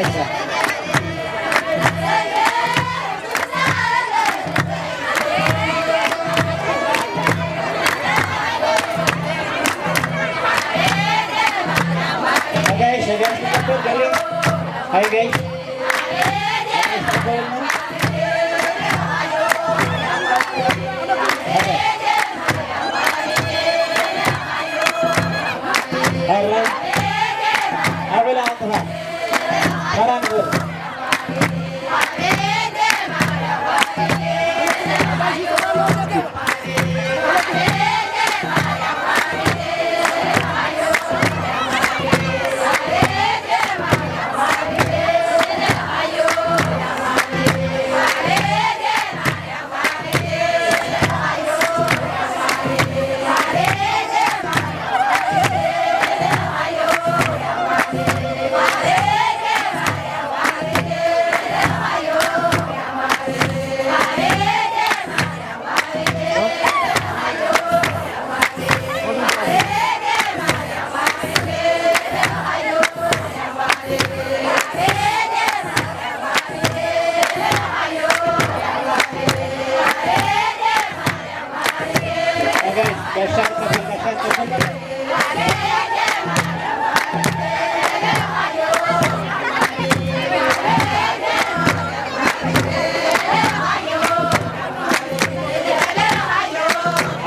Hi guys, hi guys, hi guys.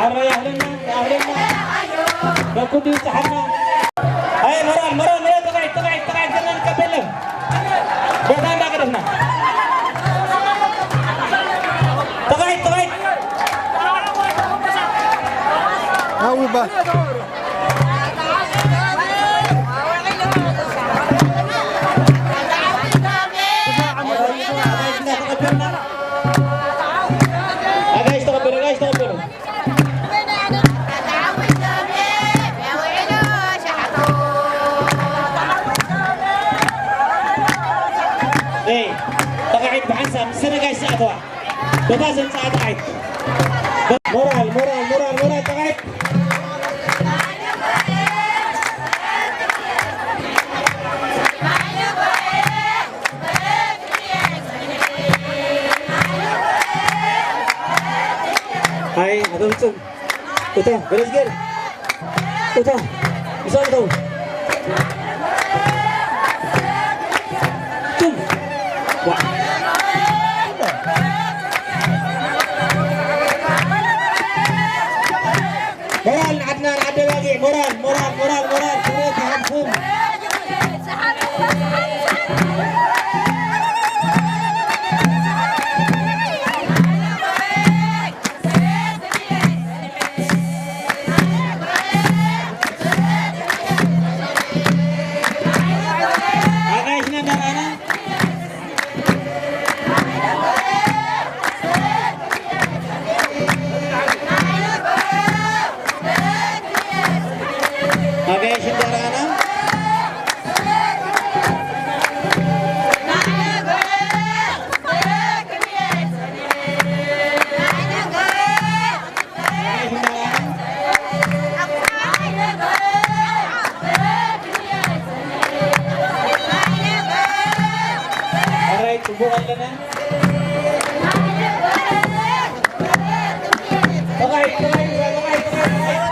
ኣረ ያህልና ያህልና በኩሉ ይብፅሓና። ኣይ ሞራል ሞራል ሞራል ጥራይ ጥራይ ጥራይ ዘለና ንቀበል። ቦታ እንዳገደፍና ጥራይ ጥራይ ኣውባ ኣጋይሽ ተቐበሉ ኣጋይሽ ተቐበሉ። ተቃዒት ብሓንሳብ ምስ ሰነጋሽ ዝኣተዋ ቦታ ዘምፅኣ ተቃዒት። ሞራል ሞራል ሞራል ሞራል ተቃዒት። ኣይ ኣቶ ፍጹም እታ ገለዝገል እታ ምሳም ተው ቱም ዋ ሞራል ንዓድና ንዓዲ ኣባጊዕ ሞራል ሞራል ሞራል ሞራል ክብረት ይሃብኩም። ኣጋይሽና እንዳረኣና ኣጋይሽ እንዳረኣና ሕራይ ጽቡቕ ኣለና። ተባሂል፣ ተባሂል፣ ተባሂል፣ ተባሂል።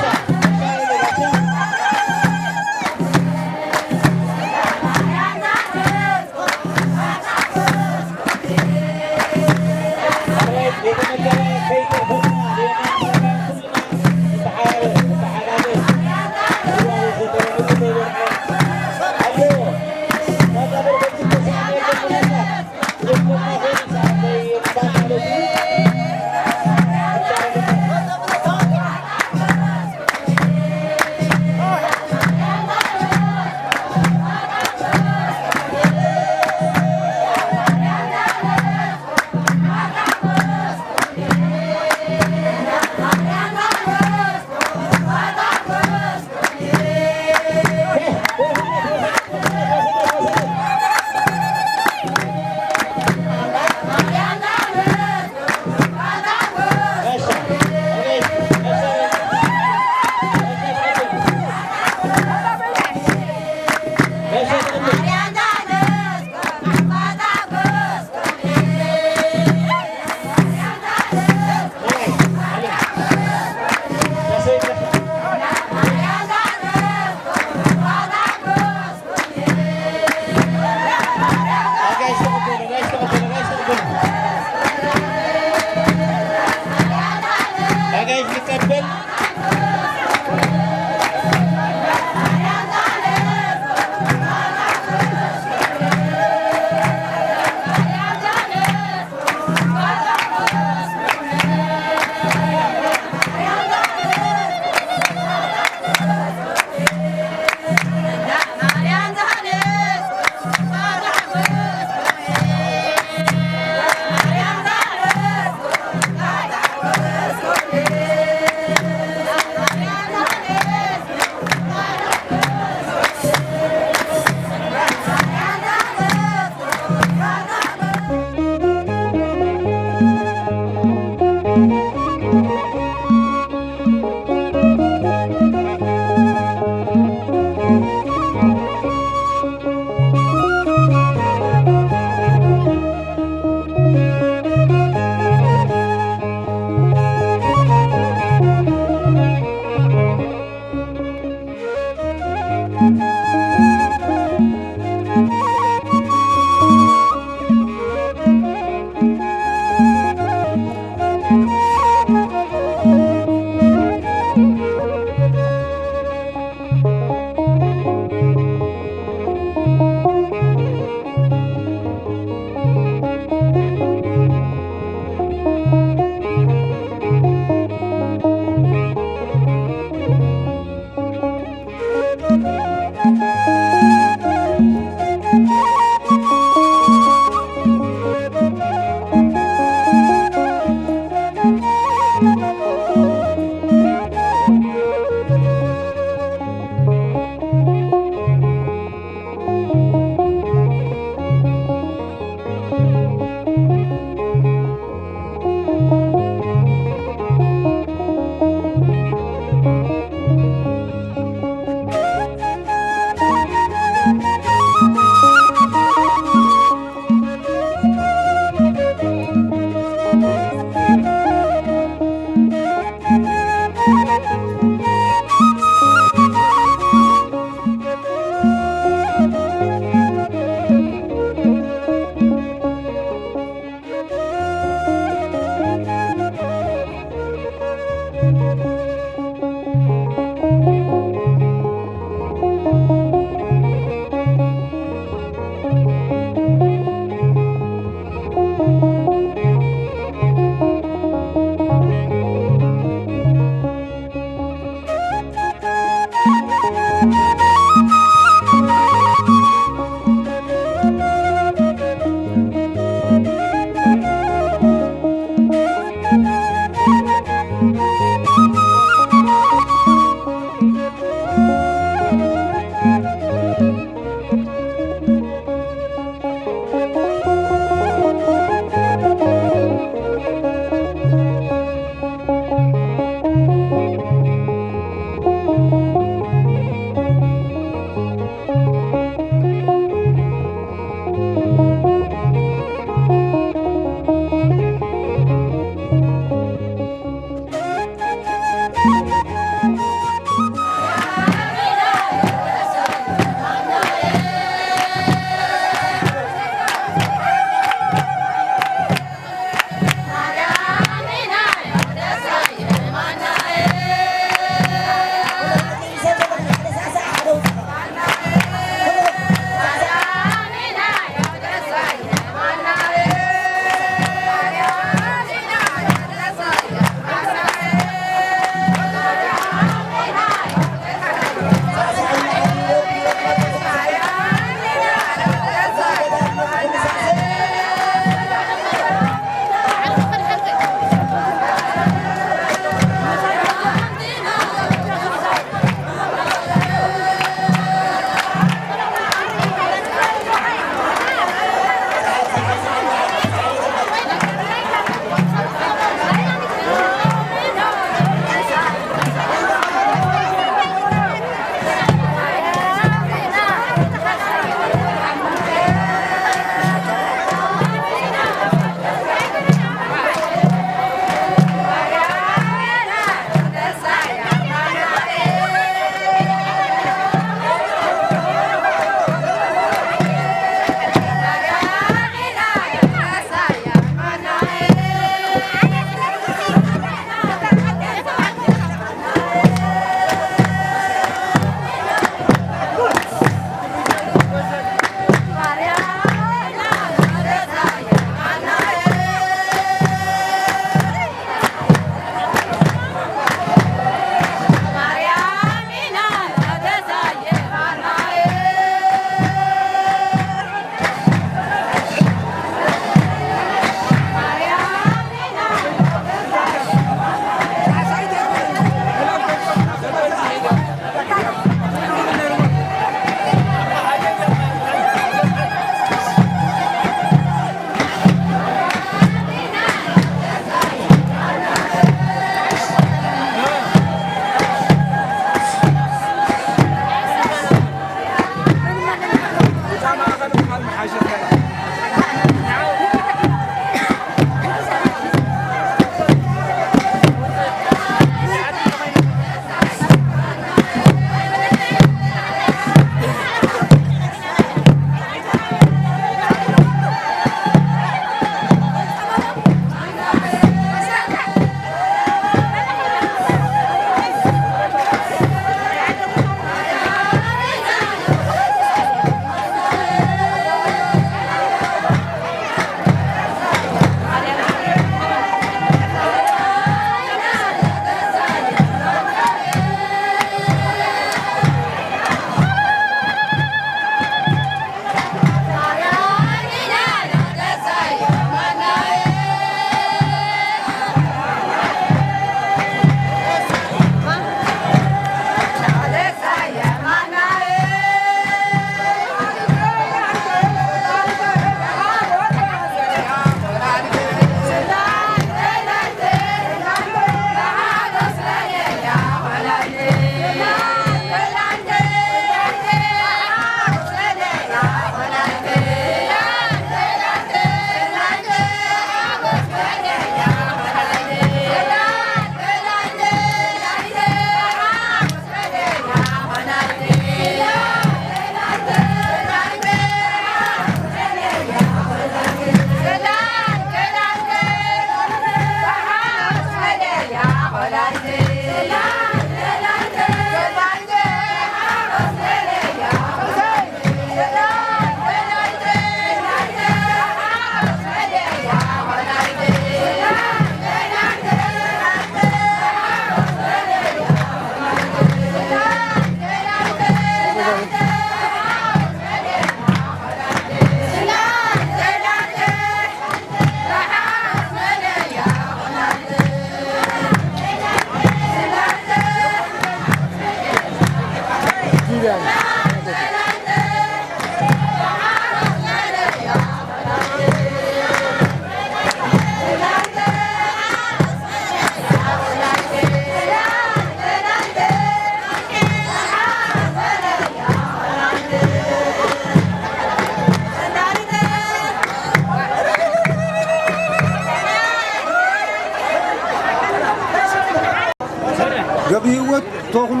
ገብረሂወት ተኽሉ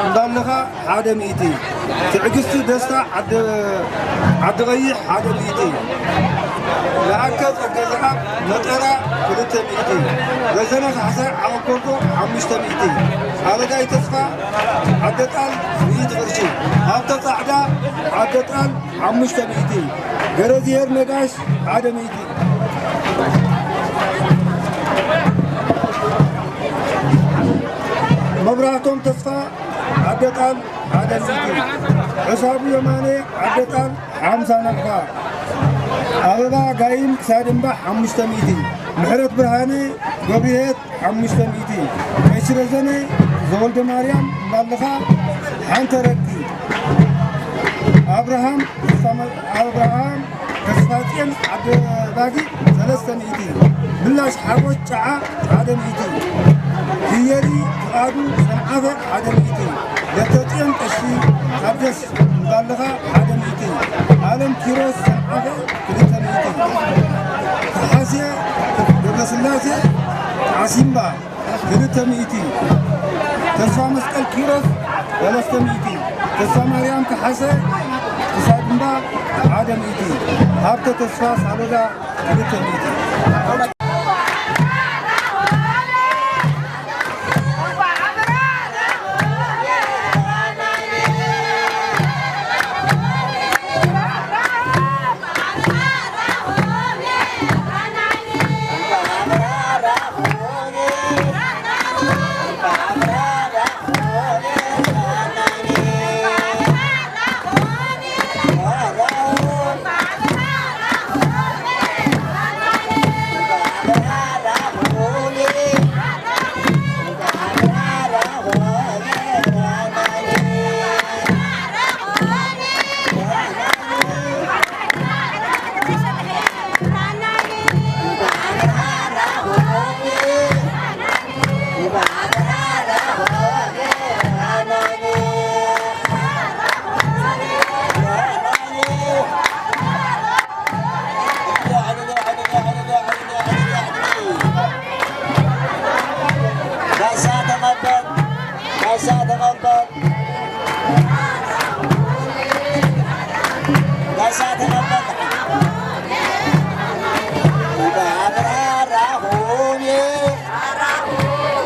እንዳለኻ ሓደ ሚእቲ፣ ትዕግስቲ ደስታ ዓዲ፣ ዓዲ ቀይሕ ሓደ ሚእቲ፣ ለኣከ ጸገዝኣብ መጠራ ክልተ ሚእቲ፣ ረዘነ ካሕሳይ ዓወኮርዶ ሓሙሽተ ሚእቲ፣ ኣረጋይ ተስፋ ዓደጣል ሚእቲ ቅርሺ፣ ሃብተ ጻዕዳ ዓደጣል ሓሙሽተ ሚእቲ፣ ገረዝሄር ነጋሽ ሓደ ሚእቲ፣ መብራህቶም ተስፋ ዓደጣል ሓደ ሚእቲ፣ ሕሳቡ የማነ ዓደጣል ሓምሳ ናቕፋ፣ ኣበባ ጋይም ክሳድ እምባ ሓሙሽተ ሚእቲ፣ ምሕረት ብርሃነ ገብርሄት ሓሙሽተ ሚእቲ፣ ቀሺ ረዘነ ዘወልደ ማርያም እንዳለኻ ሓንቲ ረቂ፣ ኣብርሃም ተስፋ-፣ ኣብርሃም ተስፋጽዮን ዓደ ባጊ ሰለስተ ሚእቲ፣ ምላሽ ሓጎስ ጨዓ ሓደ ሚእቲ፣ ህየሪ ፍቓዱ ሰንዓፈ ሓደ ሚእቲ፣ ደብተጽዮን ቀሺ ሓደስ እንዳለኻ ሓደ ሚእቲ፣ ኣለም ኪሮስ ሰንዓፈ ክልተ ሚእቲ፣ ተሓስየ ገብረስላሴ ዓሲምባ ክልተ ሚእቲ፣ ተስፋ መስቀል ኪሮስ ሰለስተ ሚእቲ፣ ተስፋ ማርያም ካሓሰ ክሳድምባ ሓደ ሚእቲ፣ ሃብተ ተስፋ ሳሎዳ ክልተ ሚእቲ።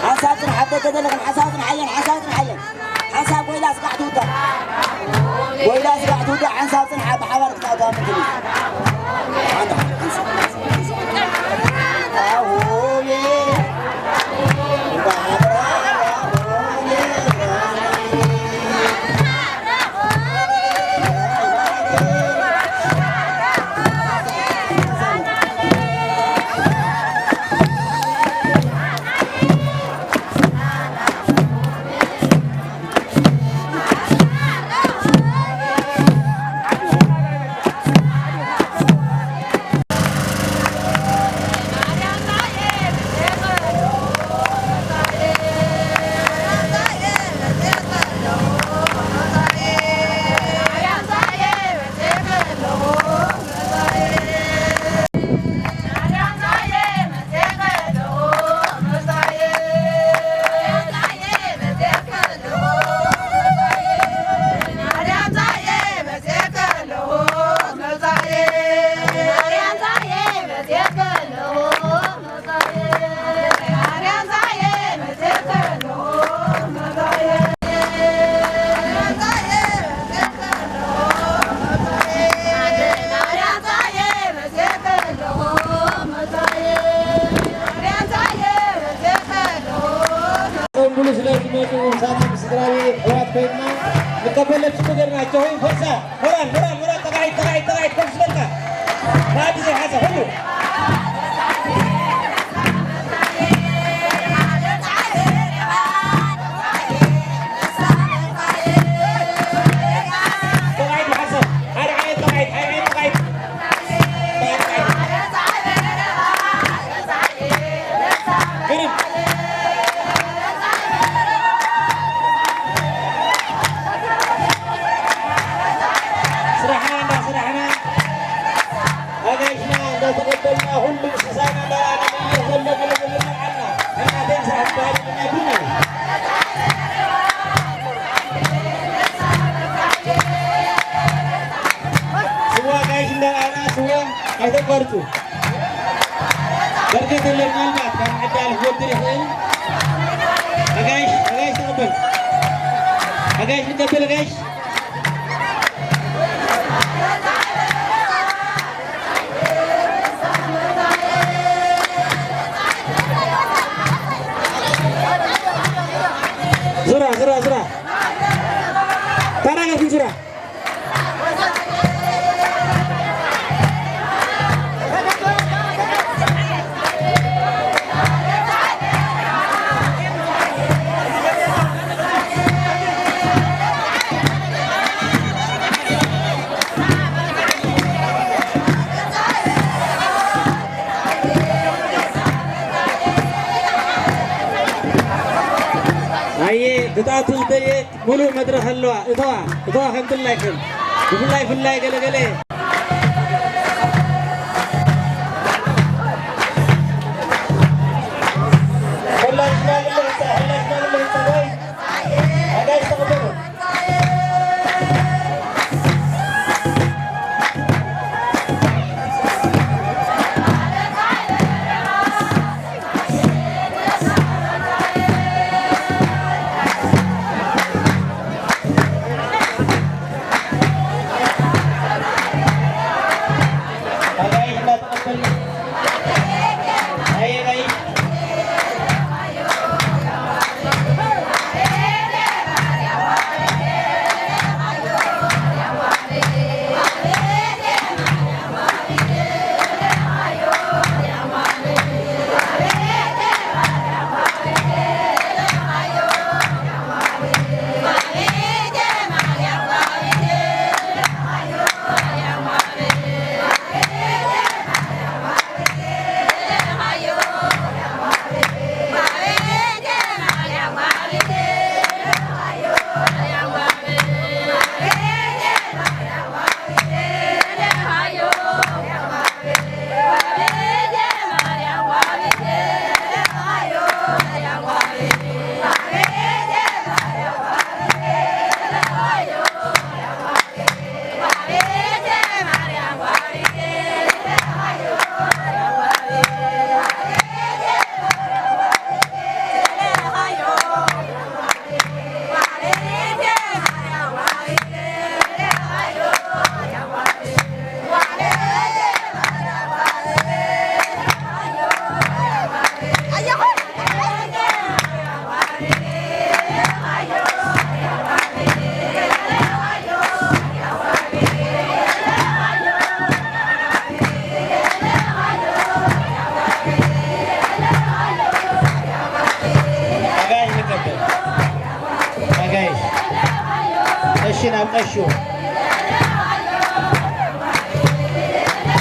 ሓንሳብ ጽንሓ፣ ኣብ ደገ ዘለኹም ሓንሳብ ጽንሓየን፣ ሓንሳብ ጽንሓየን። ሓንሳብ ጎይላ ስጋዕ ትውዳእ። ጎይላ ስጋዕ ትውዳእ፣ ሓንሳብ ጽንሓ ብሓባር ክትኣትዋ ምትሉ። ሓንሳብ፣ ሓንሳብ፣ ሓንሳብ። ኣሁዬ። ጸንቡሉ ስለ ዝመጹ ንሳቶም ስድራ ቤት ኣሕዋት ኮይንና ንቀበለኩም ነገር ናቸው። ሆይ ፈሳ ሞራል ሞራል ሞራል ተጋይት ተጋይት ተጋይት ከፍ ዝበልካ ማዕድ ዘይሓዘ ሁሉ ተባዒት ብሓሳብ ሓደ ዓይነት ተባዒት ሓደ ዓይነት ተባዒት ግርም ስራሕና እንዳሰራሕና ኣጋይሽና እንዳተቐበልና ኩሉ እንስሳና እንዳረኣና ነየር ዘሎ ገለ ገለ እናበዓልና እናተይ ስራሕ ዝበሃል ናይ ኩልና እዩ። ስዋ ኣጋይሽ እንዳረኣና ስዋ ኣይተቋርጹ። በርከት የለ ምናልባት ካብ ዓዲ ኣልፍ ወድር ይኽእል። ኣጋይሽ ኣጋይሽ ተቐበል። ኣጋይሽ ንቀበል ኣጋይሽ። ዙራ ዙራ ዙራ ታራገትን ዙራ ኣየ ብጣቱ ዝደየ ሙሉእ መድረኽ ኣለዋ። እተዋ እተዋ ከምትላይ ከም ብፍላይ ፍላይ ገለገለ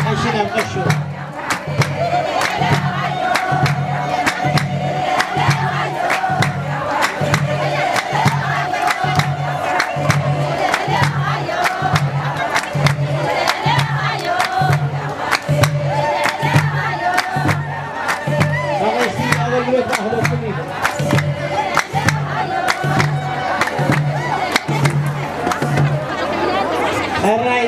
ቀሺ ናብ ቀሺ። ኣቕሽቲ ኣገልግሎት ክረኽበኩም እዩ። ሕራይ።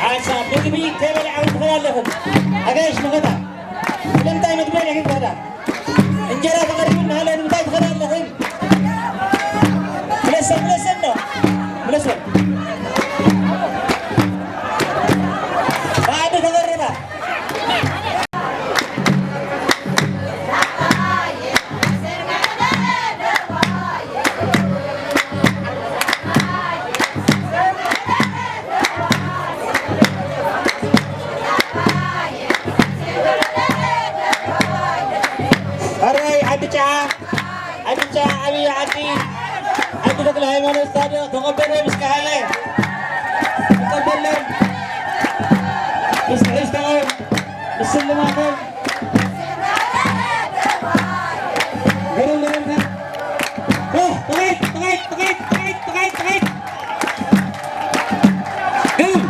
ዓሳ ምግቢ ከይበላዕኹም ትኸዳ ኣለኹም። ኣጋይሽ መኸዳ። ስለምንታይ ምግቢ በሊዕኩም ትኸዳ? እንጀራ ተቐሪቡ እናሃለ ንምንታይ ትኸዳ ኣለኽን? ምለሰን፣ ምለሰን ዶ? ምለሰን። ባዕዲ ተቐሪባ። ሕራይ ዓዲ ጨዓ፣ ዓዲ ጨዓ ዓብዪ ዓዲ፣ ዓዲ ተክለ ሃይማኖት ሳድቕ ተቐበሎ ምስ ካህለ ተቐበሎም፣ ምስ ትሕዝቶኦም፣ ምስ ስልማቶም። ግርም ግርም። ኦህ፣ ጥቂት፣ ጥቂት፣ ጥቂት፣ ጥቂት፣ ጥቂት፣ ጥቂት። ግርም።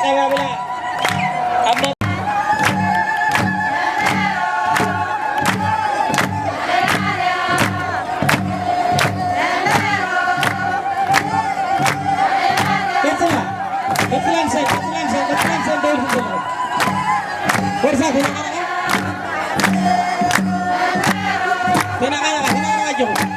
ኣቀባብላ ኣብ መ- ቀጽላ፣ ቀጽላ ምሳይ፣ ቀጽላ ምሳይ፣ ቀጽላ ምሳይ፣ ደው ኢልኩም ዘለኹም። ወርሳ ተነቃነቃ። ተነቃነቃ፣ ተነቃነቃ ኣጆኹም።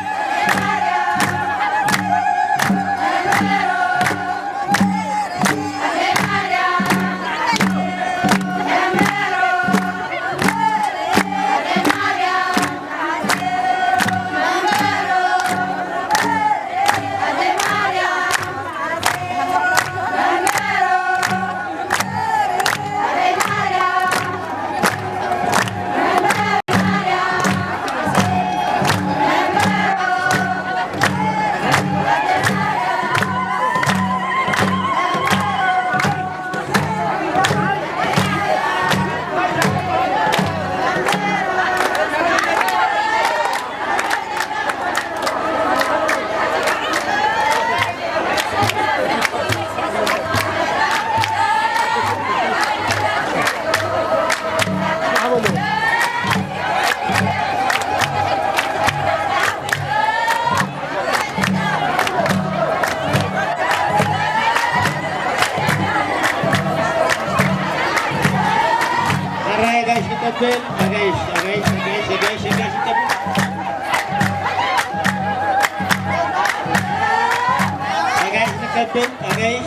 ኣራይ ኣጋይሽ ንቀበል፣ ኣጋይሽ፣ ኣጋይሽ፣ ኣጋይሽ፣ ኣጋይሽ፣ ኣጋይሽ ንቀበል። ኣጋይሽ ንቀበል፣ ኣጋይሽ።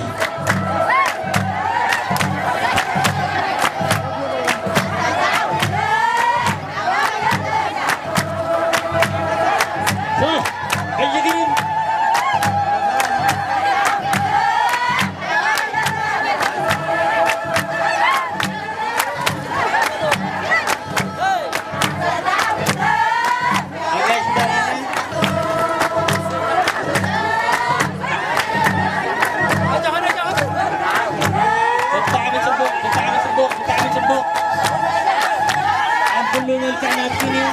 ሶ፣ ሕጂ ግን ብጣዕሚ ጽቡቕ፣ ብጣዕሚ ጽቡቕ፣ ብጣዕሚ ጽቡቕ። ኣብ ኩሉ መልክዕ ናትኩም እዩ።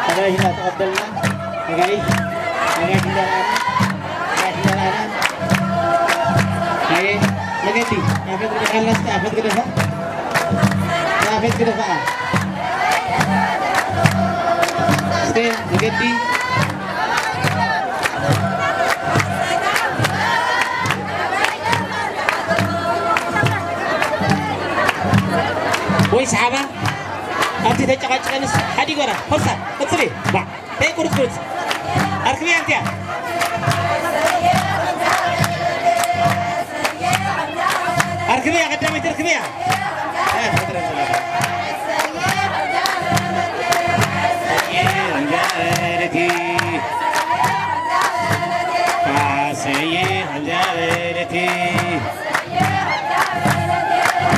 ኣጋይሽ እናተቐበልና፣ ኣጋይሽ፣ ኣጋይሽ እንዳረኣና፣ ኣጋይሽ እንዳረኣና። ኣየ፣ መገዲ፣ ኣፈት ግደፋ፣ ኣፈት ግደፋ። ኣፈት ግደፋ። እስከ፣ መገዲ። ወይ ሰሓባ። ኣብቲ ተጨቃጭቀንስ ሓዲ ጎራ፣ ሆሳ፣ ቀጽሊ። ባ፣ ተይ ቁርጽ ቁርጽ። ኣርክብያ እንቲያ። ኣርክብያ፣ ቀዳመይቲ ኣርክብያ። ኣሰየ፣ ኣንጃበለቲ።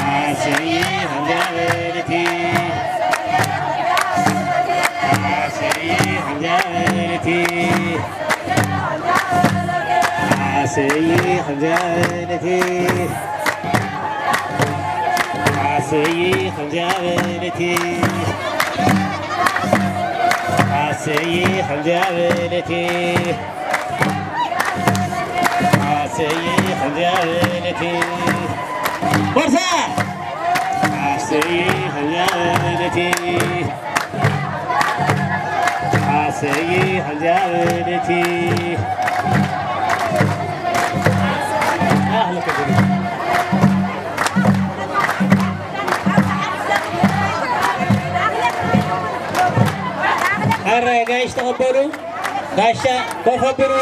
ኣሰይ ሃንጃበለቲ ኣሰይ ሃንጃበለቲ ኣሰ ኣሰይ ከምዚኣ በለቲ፣ ኣሰይ ከምዚኣ በለቲ፣ ኣሰይ ከምዚኣ በለቲ፣ ኣሰይ ከምዚኣ በለቲ። ቦርሳ! ኣሰይ ከምዚኣ በለቲ፣ ኣሰይ ከምዚኣ በለቲ። ኣህለከ ኣረ ጋይሽ ተቐበሉ። ጋሻ ኮፍ ኣቢሉ።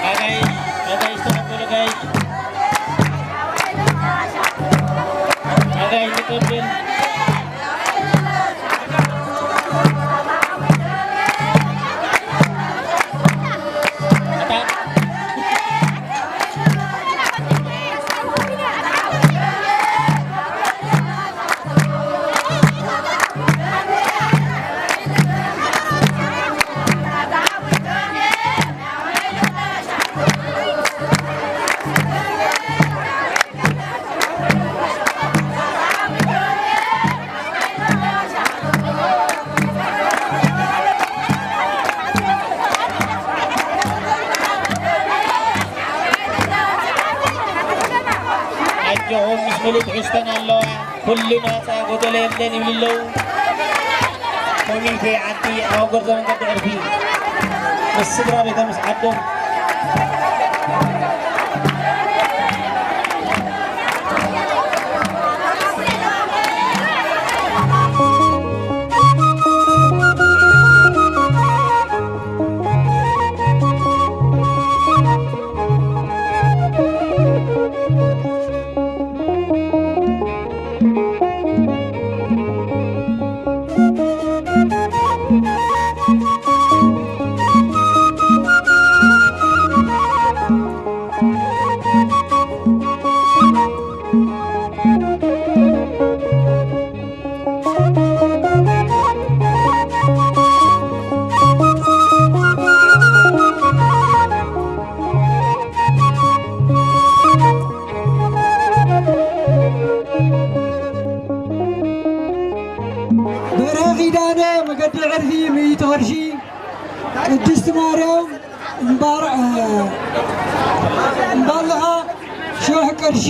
ኣጋይሽ፣ ኣጋይሽ ተቐበሉ፣ ኣጋይሽ። ኣጋይሽ ተቐበል። ኣጆኹም፣ ምስ ሙሉእ ትሕዝተን ኣለዋ። ኩሉ ናጻ ጎደሎ የለን ይብሉ ኣለዉ። ኮሚቴ ዓዲ ኣብ ጎርዞ መንገዲ ዕርፊ ምስ ስድራ ቤቶም ምስ ዓዶም። በርሀ ኪዳነ፣ መገዲ ዕርፊ፣ ሚእቲ ቅርሺ። ቅድስቲ ማርያም እምባር-፣ እ፣ እምባልኻ፣ ሽሕ ቅርሺ።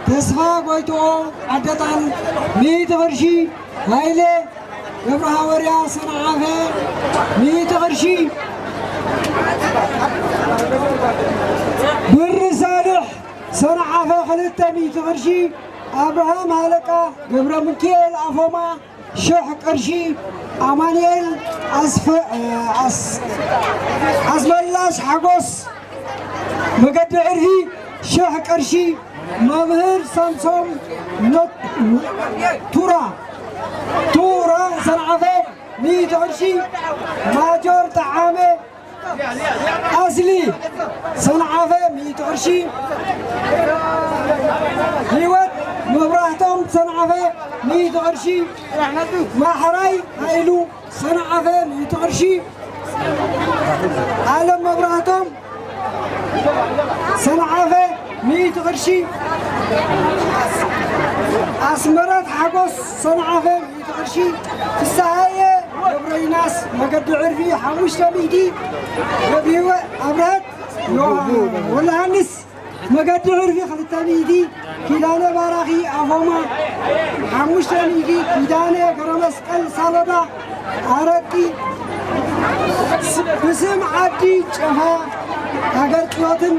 ተስፋ ጎይትኦም፣ ዓደጣን፣ ሚእቲ ቅርሺ። ሃይለ ገብረሃወርያ፣ ሰንዓፈ፣ ሚእቲ ቅርሺ። ብሪ ሳልሕ፣ ሰንዓፈ፣ ክልተ ሚእቲ ቅርሺ። ኣብርሃም ሃለቃ፣ ገብረሚካኤል ኣፎማ፣ ሽሕ ቅርሺ። ኣማኑኤል ኣስፈ-፣ ኣስ-፣ ኣስመላሽ ሓጎስ፣ መገዲ ዕርፊ፣ ሽሕ ቅርሺ። መምህር ሳምሶም ኖ-፣ ቱራ፣ ቱራ፣ ሰንዓፈ፣ ሚእቲ ቅርሺ። ማጆር ጠዓመ ኣስሊ፣ ሰንዓፈ፣ ሚእቲ ቅርሺ። ህይወት መብራህቶም፣ ሰንዓፈ፣ ሚእቲ ቅርሺ። ማሕራይ ሃይሉ፣ ሰንዓፈ፣ ሚእቲ ቅርሺ። ኣለም መብራህቶም፣ ሰንዓፈ፣ ሚእቲ ቅርሺ። ኣስመረት ሓጎስ፣ ሰንዓፈ፣ ሚእቲ ቅርሺ። ፍስሃየ ገብረይናስ፣ መገዲ ዕርፊ፣ ሓሙሽተ ሚእቲ። ነብዩ ኣብርሀት፣ ዮ-፣ ወልደሃንስ፣ መገዲ ዕርፊ፣ ክልተ ሚእቲ። ኪዳነ ባራኺ ኣፎማ፣ ሓሙሽተ ሚእቲ። ኪዳነ ገብረመስቀል ሳሎዳ፣ ኣረቂ፣ ብስም ዓዲ ጨፋ ሃገር ጽዮትን፣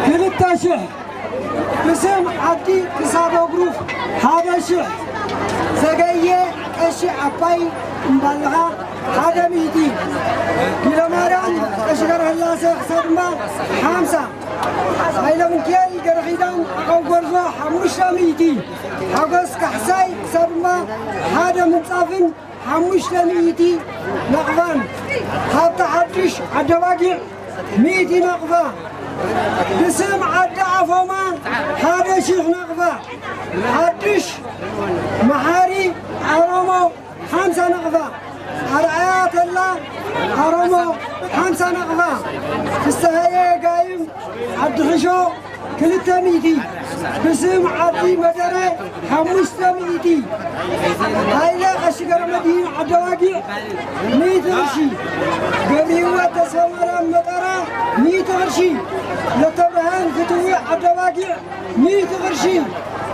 ክልተ ሽሕ። ብስም ዓዲ ክሳዶ ግሩፕ፣ ሓደ ሽሕ። ዘገየ ቀሺ ዓባይ እምባልኻ፣ ሓደ ሚእቲ። ጊለማርያም ቀሺ ገረህላሴ ክሳድ እምባ፣ ሓምሳ። ሃይለ ሚካኤል ገረኺዳን ዓቐው ጎርዞ፣ ሓሙሽተ ሚእቲ። ሓጎስ ካሕሳይ ክሳድ እምባ፣ ሓደ ምንጻፍን ሓሙሽተ ሚእቲ ናቕፋን። ሃብተ ሓድሽ ዓደባጊዕ፣ ሚእቲ ናቕፋ። ብስም ዓዲ ኣፎማ፣ ሓደ ሽሕ ናቕፋ። ሓድሽ መሓሪ ዓለሞ፣ ሓምሳ ናቕፋ። ኣርኣያ ተላ ኣሮሞ ሓምሳ ናቕፋ፣ ፍስሃየ ጋይም ዓዲ ሕሾ ክልተ ሚእቲ፣ ብስም ዓዲ መደረ ሓሙሽተ ሚእቲ፣ ሃይለ ቀሺ ገብረመድህን ዓዲ ኣባጊዕ ሚእቲ ቅርሺ፣ ገብረህይወት ተስፋማርያም መጠራ ሚእቲ ቅርሺ፣ ለተብርሃን ፍትዊ ዓዲ ኣባጊዕ ሚእቲ ቅርሺ፣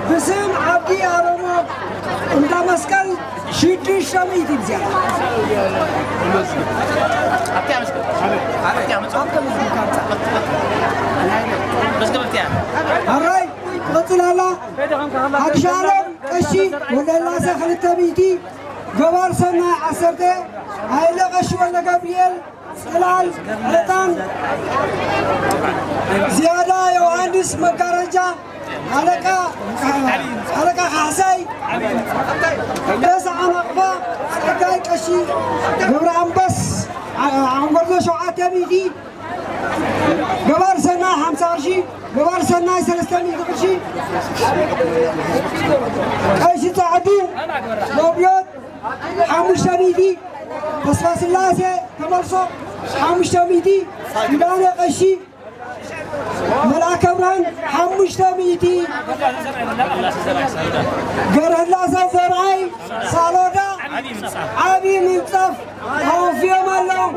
ብስም ዓዲ ኣሮሞ እንዳ መስቀል ሽዱሽተ ሚእቲ ብዝያዳ። ኣራይ ትቕጽል ኣላ። ሓድሽ ዓለም ቀሺ ወልደስላሰ ክልተ ሚእቲ፣ ገባር ሰናይ ዓሰርተ፣ ሃይለ ቀሺ ወልደ ገብርኤል ጽላል ዕጣን፣ ዝያዳ ዮሃንስ መጋረጃ፣ ኣለቃ፣ ኣለቃ ካሕሳይ፣ ደስ ዓናቕፋ፣ ጸጋይ ቀሺ፣ ገብረ ኣንበስ፣ ዓ-፣ ዓንጎርዞ ሸውዓተ ሚእቲ፣ ገባር ሰናይ ሓምሳ ቅርሺ፣ ገባር ሰናይ ሰለስተ ሚእቲ ቅርሺ፣ ቀሺ ጻዕዱ ሎብዮት ሓሙሽተ ሚእቲ፣ ተስፋ ስላሴ ተመልሶ ሓሙሽተ ሚእቲ፣ ኪዳነ ቀሺ መልኣከ ብርሃን ሓሙሽተ ሚእቲ፣ ገረህላሰ ዘርኣይ ሳሎዳ ዓቢ ምንጻፍ ኣወፍዮም ኣለዉ።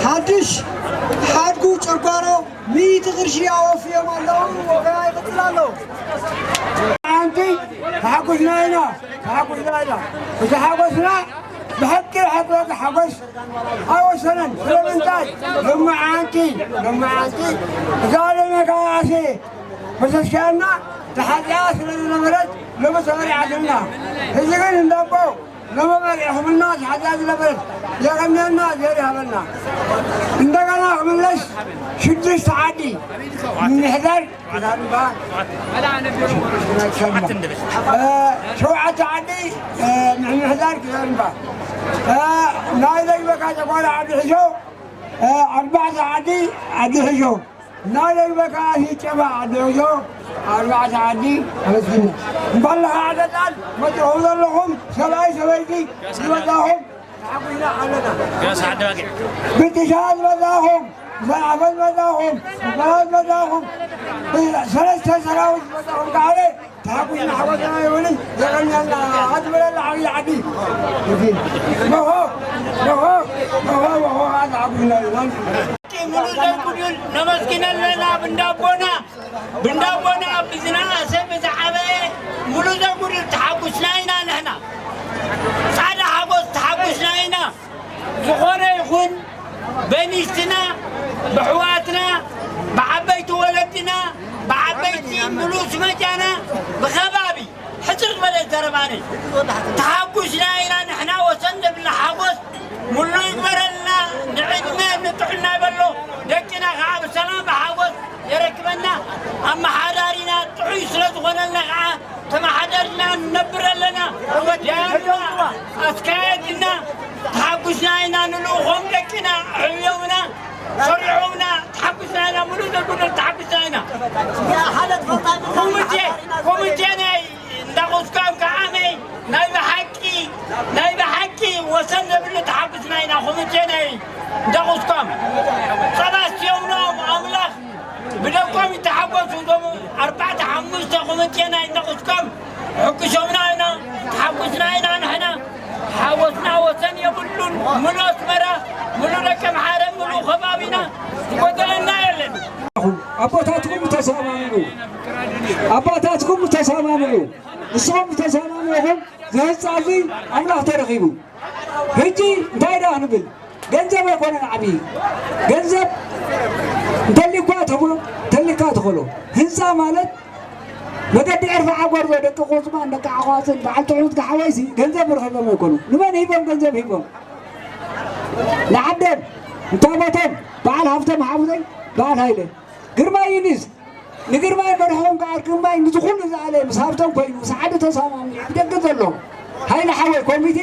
ሓድሽ ሓድጉ ጨጓሮ ሚእቲ ቅርሺ ኣወፍዮም ኣለዉ። ወፈያ ይቕጽል ኣሎ። ሓንቲ ተሓጒስና ኢና፣ ተሓጒስና ኢና። እቲ ሓጎስና ብሓቂ ሓቂ ሓጎስ ኣይወሰነን። ስለምንታይ? ሎማዓንቲ፣ ሎማዓንቲ እዛ ለመካኣሲ መሰስያና ተሓጽያ ስለ ዝነበረት ሎሚ ተመሪዓትና። ሕዚ ግን እንዳቦ ሎሚ መሪዕኹምና ተሓጽያ ዝነበረት የቐንየልና፣ እግዜር ይሃበልና። እንደገና ክምለስ ሽዱሽተ ዓዲ ምምሕዳር ዛንባ፣ እ፣ ሸውዓተ ዓዲ፣ እ፣ ምምሕዳር ዛንባ፣ እ፣ ናይ ለግበካ ጨጓራ ዓዲ ሕሾ፣ እ፣ ኣርባዕተ ዓዲ ዓዲ ሕሾ፣ ናይ ለግበካ ሂጨባ ዓዲ ሕሾ፣ ኣርባዕተ ዓዲ ኣመስግና። እንኳን ለኻ ዓደጣን መጥረኹም ዘለኹም ሰብኣይ ሰበይቲ ዝበዛኹም ተሓጒስና ኣለና። ገስ ዓዲ ባጊዕ። ብጥሻ ዝበዛኹም፣ ብኣፈ ዝበዛኹም፣ ብበረድ ዝበዛኹም፣ ብሰለስተ ሰራዊት ዝበዛኹም ከዓለ ተሓጒስና ሓጎስና ይውልን የቐንየልና። ኣትብለላ ዓብዪ ዓዲ። ሞሆ፣ ሞሆ፣ ሞሆ፣ ሞሆ፣ ተሓጒስና ይውልን። ሙሉ ዘጉድል ነመስግነለና ብንዳቦና። ብንዳቦና ብዝነኣሰ ብዝዓበየ ሙሉ ዘጉድል ተሓጉስና ኢና ንሕና። ጻዕዳ ሓጎስ ተሓጉስና ኢና። ዝኾነ ይኹን በኒስትና፣ ብሕዋትና፣ ብዓበይቲ ወለድና፣ ብዓበይቲ ሙሉ ስመጃና፣ ብኸባቢ ሕጽር ዝበለ ዘረባኒ ተሓጉስና ኢና ንሕና። ወሰን ዘብላ ሓጎስ ሙሉ ይግበረልና። ንዕድመ ንጥዕና ይበሎ። ደቅና ከዓ ብሰላም ብሓጎስ የረክበና። ኣመሓዳሪና ጥዑይ ስለ ዝኾነልና ከዓ ተመሓዳሪና ንነብር ኣለና። ዲያና ኣስካየድና ተሓጉስና ኢና። ንልእኾም ደቅና ኣዕብዮምና ሰሪሖምና ተሓጉስና ኢና። ሙሉ ዘጉደል ተሓጉስና ኢና። ኮሚቴ ኮሚቴ ናይ እንዳ ቁስቋም ከዓመይ ናይ ብሓቂ ናይ ብሓቂ ወሰን ዘብሉ ተሓጉስና ኢና። ኮሚቴ ናይ እንዳ ቁስቋም ጸባ ኣስትዮምኖም ኣምላኽ ብደቆም ይተሓጎሱ። እዞም ኣርባዕተ ሓሙሽተ ኮሚቴ ናይ እንዳ ቁስቋም ሕጉሶምና ኢና፣ ተሓጉስና ኢና ንሕና። ሓወስና ወሰን የብሉን። ምሉእ ኣስመራ፣ ምሉእ ደቂ ኣምሓረ፣ ምሉእ ከባቢና ዝጎደለና የለን። ኣቦታትኩም ተሰማሚዑ፣ ኣባታትኩም ተሰማሚዑ፣ ንስኹም ተሰማሚዕኹም፣ እዚ ህንፃ እዚ ኣምላኽ ተረኺቡ። ሕጂ እንታይ ደኣ ክንብል? ገንዘብ ኣይኮነን ዓብዪ። ገንዘብ እንተሊኳ ትህቦ፣ እንተሊካ ትኸሎ። ህንፃ ማለት መገዲ ዕርፊ ዓጎርዞ፣ ደቂ ቆስማን፣ ደቂ ዓኳስን፣ በዓል ጥዑት ጋሓወይሲ ገንዘብ ንረኸሎም ኣይኮኑ። ንመን ሂቦም? ገንዘብ ሂቦም። ንዓደም እንታቦቶም፣ በዓል ሃብቶም ሓውዘይ፣ በዓል ሃይለ፣ ግርማይ ዩኒስ፣ ንግርማይ መርሖም ከኣ ግርማይ ንዝኹሉ ዝኣለ ምስ ሃብቶም ኮይኑ ምስ ዓዲ ተሰማሚዑ ብደገ ዘሎ ሃይለ ሓወይ ኮሚቴ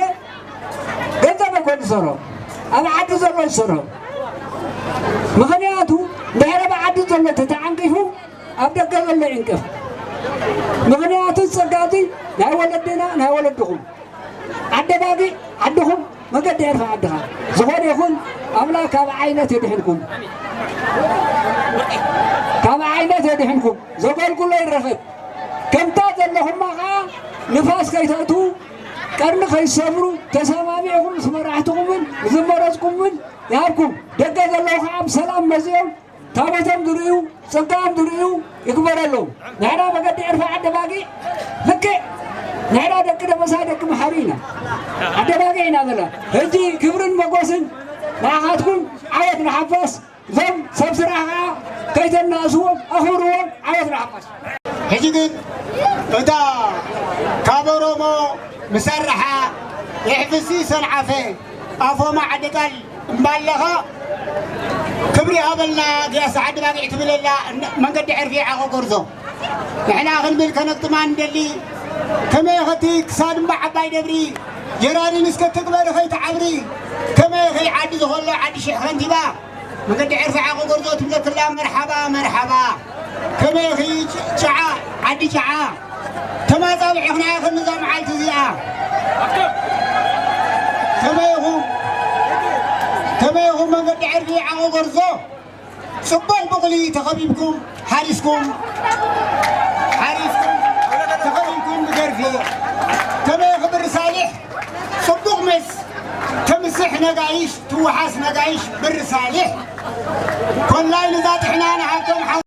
ገንዘብ ኣይኮን ዝሰርሖ፣ ኣብ ዓዲ ዘሎ ዝሰርሖ። ምኽንያቱ ድሕሪ ኣብ ዓዲ ዘሎ ተተዓንቂፉ ኣብ ደገ ዘሎ ይዕንቅፍ። ምኽንያቱ ጸጋ እዚ ናይ ወለድና ናይ ወለድኹም ዓዲ ባጊዕ ዓድኹም መገዲ ኤርትራ ዓድኻ። ዝኾነ ይኹን ኣምላኽ ካብ ዓይነት የድሕንኩም፣ ካብ ዓይነት የድሕንኩም። ዘገልግሎ ይረኸብ። ከምታ ዘለኹማ ኸዓ ንፋስ ከይተእትዉ፣ ቀርኒ ከይሰብሩ፣ ተሰማሚዕኹም ምስ መራሕትኹምን ምስ ዝመረጽኩምን ይሃብኩም። ደገ ዘለዉ ኸዓ ብሰላም መጺኦም ታቦቶም ዝርእዩ፣ ጸጋኦም ዝርእዩ ይግበረሎም። ንሕና መገዲ ዕርፊ ዓዲ ባጊዕ ልክዕ ንሕና ደቂ ደበሳ ደቂ መሓሪ ኢና። ዓዲ ባጊዕ ኢና ዘለና። ሕጂ ክብርን መጎስን ንዓኻትኩም፣ ዓወት ንሓፋስ። እዞም ሰብ ስራሕ ኸዓ ከይተናእስዎም ኣኽብርዎም። ዓወት ንሓፋስ። ሕጂ ግን እታ ካብ ኦሮሞ ምሰርሓ የሕፍሲ ሰንዓፈ ኣፎማ ዓዲ ቃል እምባለኻ ክብሪ ሃበልና ግያስ ዓዲ ባጊዕ ትብለላ እነ-፣ መንገዲ ዕርፊ ዓቐ ጎርዞ ንሕና ክንብል ከነግጥማ ንደሊ። ከመይ ኸቲ ክሳድ እምባ ዓባይ ደብሪ ጀራዲን እስከ ትግበር ኸይትዓብሪ ከመይ ኸይ ዓዲ ዝኾሎ ዓዲ ሽሕ ከንቲባ መገዲ ዕርፊ ዓቐ ጎርዞ ትብለክላ መርሓባ መርሓባ። ከመይ ኢኺ ጭዓ ዓዲ ጭዓ ተማጻብዒኽና ኢኽን እዛ መዓልቲ እዚኣ። ከመይ ኢኹም ከመይ ኢኹም መንገዲ ዕርፊ ዓቐ ጎርዞ ጽቡቕ ብቕሊ ተኸቢብኩም ሓሪስኩም ሓሪስኩም ተኸቢብኩም ብደርፊ ከመይ ኢኺ ብሪ ሳሊሕ ጽቡቕ መስ ተምስሕ ነጋይሽ ትወሓስ ነጋይሽ ብሪ ሳሊሕ ኮላይ ንዛ ጥሕና ንሃብቶም ሓው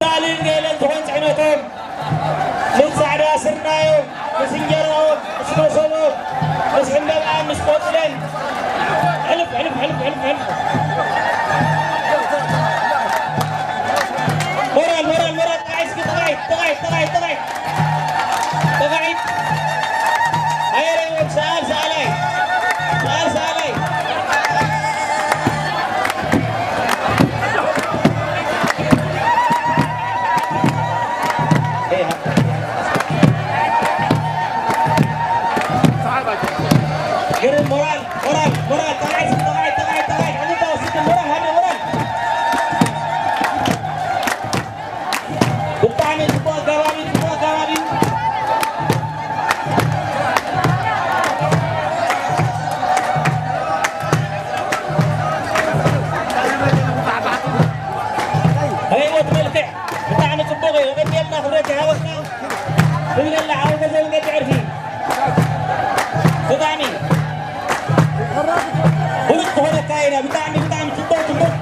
ላልን ገለን ዝኾን ጽዕነቶም ምስ ጻዕዳ ስርናዮም፣ ምስ እንጀራኦም፣ ምስ መሶቦም፣ ምስ ዕምበባኣን፣ ምስ ቆጽለን። ሕልፍ፣ ሕልፍ፣ ሕልፍ፣ ሕልፍ፣ ሕልፍ። ሞራል፣ ሞራል፣ ሞራል። ጥቓይ እስኪ፣ ጥቓይ፣ ጥቓይ፣ ጥቓይ፣ ጥቓይ። ጥቓይ። ኣየረይዎም፣ ሰኣል፣ ሰኣላይ። ሰኣል፣ ሰኣላይ። ግርም ሞራል፣ ሞራል፣ ሞራል፣ ጠቕዓይ፣ ጠቕዓይ፣ ጠቕዓይ፣ ጠቕዓይ፣ ዕልልታ ወሲድኩም ሞራል፣ ሃደ ሞራል። ብጣዕሚ ጽቡቕ ኣጋባቢ፣ ጽቡቕ ኣጋባቢ። ርእይዎ እቲ መልክዕ ብጣዕሚ ጽቡቕ እዩ። የቐንየልና፣ ክብረት ይሃበልና። ትብለላ ዓወት ዘመን ገዲ ዕርፊ። ብጣዕሚ ብሉጽ ዝኾነ ኣካይዳ፣ ብጣዕሚ፣ ብጣዕሚ ጽቡቕ፣ ጽቡቕ።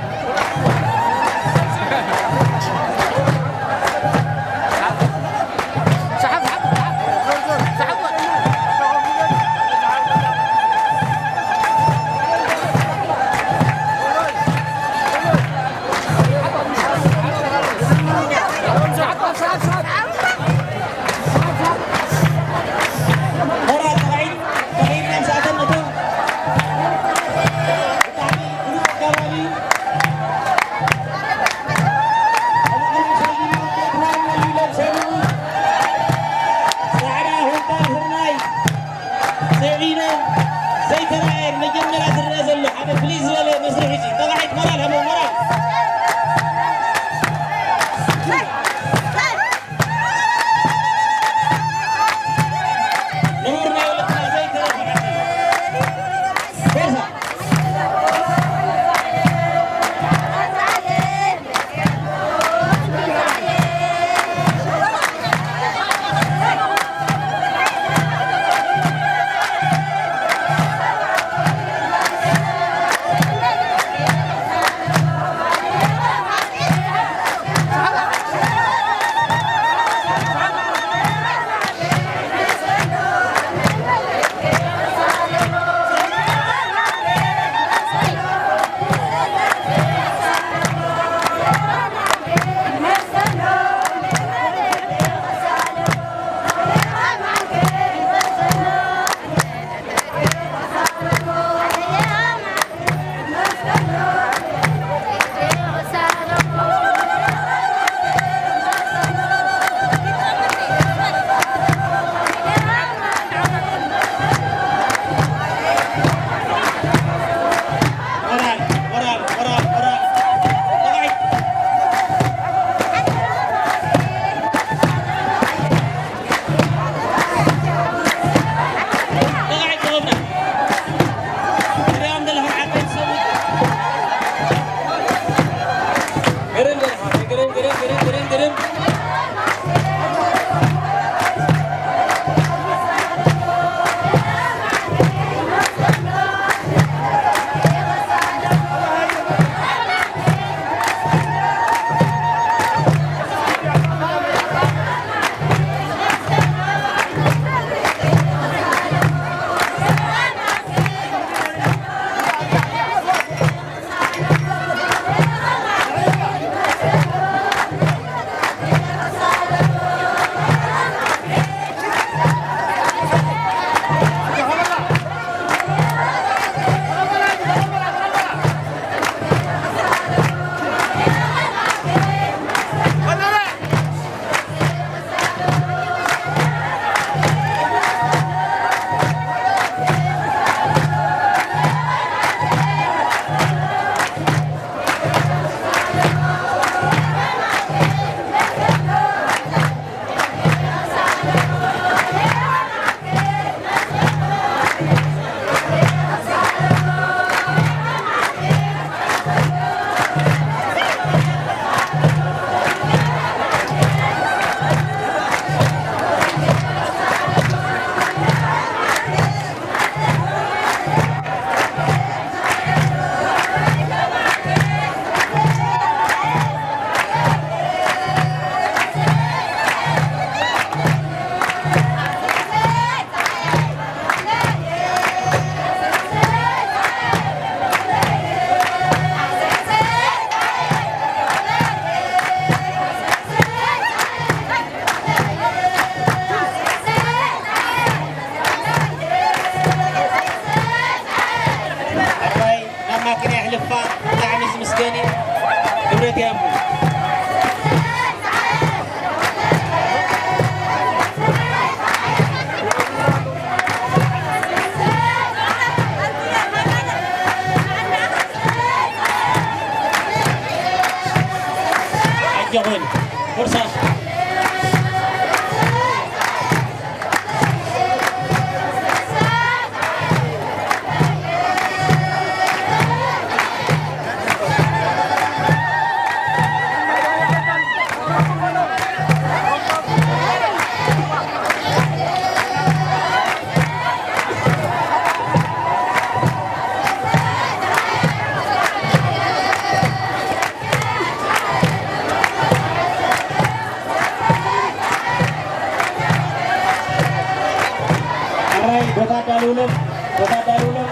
ኣዳልውሎም፣ ቦታ ኣዳልውሎም።